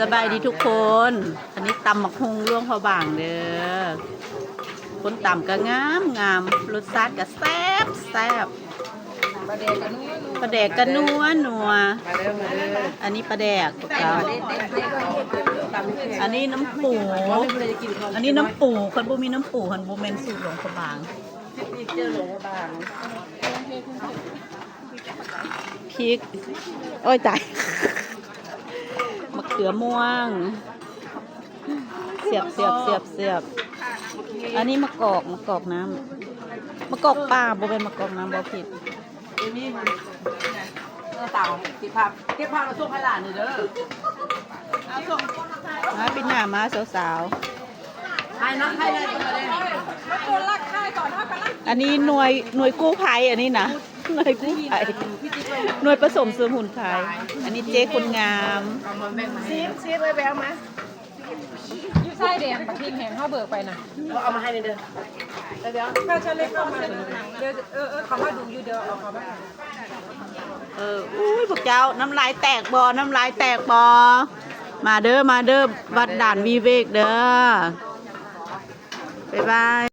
ສະບາຍດີທຸກຄົນ ອັນນີ້ຕຳບັກຫຸ່ງຫຼວງພະບາງເດີ້. ຄົນຕຳກໍງາມໆ ລົດຊາດກໍແຊບໆ. ປາແດກກໍນົວໆ ອັນນີ້ປາແດກ ອັນນີ້ນ້ຳປູ ອັນນີ້ນ້ຳປູ ຄັນບໍ່ມີນ້ຳປູຫັ້ນບໍ່ແມ່ນສູດຫຼວງພະບາງ. ພິກ ໂອ້ຍຕາຍ ມະເຂືອມ່ວງ ສຽບໆໆໆ. ອັນນີ້ມະກອກ ມະກອກນ້ຳ ມະກອກປ່າ ບໍ່ແມ່ນມະກອກນ້ຳ ບໍ່ຜິດ. ເອີ ເອົາສົ່ງໃຫ້ຫຼານນີ້ເດີ້ ເອົາສົ່ງ ມາ ປີໜ້າມາສາວໆ. ອັນນີ້ໜ່ວຍ ໜ່ວຍກູ້ໄພ ອັນນີ້ນະ ໜ່ວຍກູ້ໄພ ໜ່ວຍປະສົມສະໝຸນໄພ. ອັນນີ້ເຈ້ຄົນງາມ. ຊີມ ຊີມ ເອີ ແບງມາ ຢູ່ຊາຍແດນ ບັກພິກແຮງເຮົາເບີກໄປນະ ເອົາມາໃຫ້ແດ່ເດີ້. ດຽວ ເອີ ເອີ ເຂົາມາດູຢູ່ ດຽວເອົາເຂົາມາ. ເອີ ອຸ້ຍ ພວກເຈົ້າ ນ້ຳລາຍແຕກບໍ່? ນ້ຳລາຍແຕກບໍ່? ມາເດີ້ ມາເດີ້ ວັດດ່ານວິເວກເດີ້. ບາຍບາຍ.